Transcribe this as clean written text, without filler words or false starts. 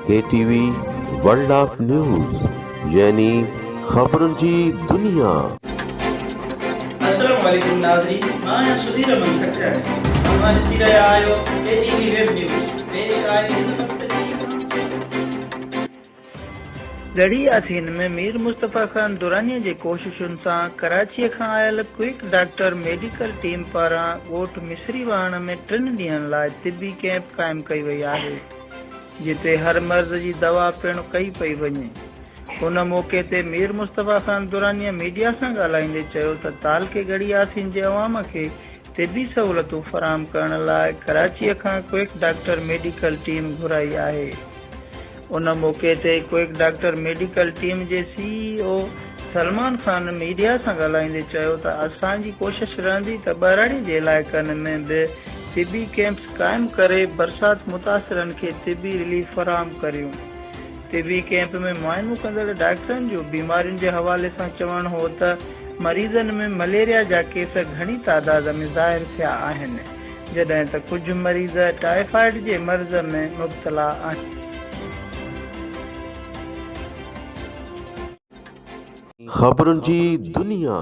K T V world of news يعني خبرن جي دنيا. السلام عليڪم ناظرين مان آهيان سڌير احمد کٽياڻي اوهان ڏسي رهيا آهيو ڪي ٽي وي ويب نيوز پيش آهي هن وقت جي اهم خبر. ڳڙهي ياسين ۾ مير مصطفيٰ خان درانيء جي ڪوششن سان ڪراچيء کان آيل ڪوئڪ ڊاڪٽر ميڊيڪل ٽيم پاران ڳوٺ مصري واهڻ ۾ ٽن ڏينهن لاء طبي ڪئمپ قائم ڪئي وئي آهي، جتي هر مرض جي دوا پڻ ڪئي پئي وڃي. ان موقعي تي مير مصطفيٰ خان درانيء ميڊيا سان ڳالهائيندي چيو ته تعلقي ڳڙهي ياسين جي عوام کي طبي سهولتون فراهم ڪرڻ لاء ڪراچيء کان ڪوئڪ ڊاڪٽر ميڊيڪل ٽيم گهرائي آهي. ان موقعي تي ڪوئڪ ڊاڪٽر ميڊيڪل ٽيم جي C E O Salman Khan media سان ڳالهائيندي چيو ته اسان جي ڪوشش رهندي ته ٻهراڙي جي علائقن ۾ به طبي ڪئمپس قائم ڪري برسات متاثرن کي طبي رليف فراهم ڪريون. طبي ڪئمپ ۾ معائنو ڪندڙ ڊاڪٽرن جو بيمارين جي حوالي سان چوڻ هو ته مريضن ۾ مليريا جا ڪيس گهڻي تعداد ۾ ظاهر ٿيا آهن. جڏهن ته ڪجهه مريض ٽائيفائيڊ جي مرض ۾ مبتلا آهن. خبرن جي دنيا.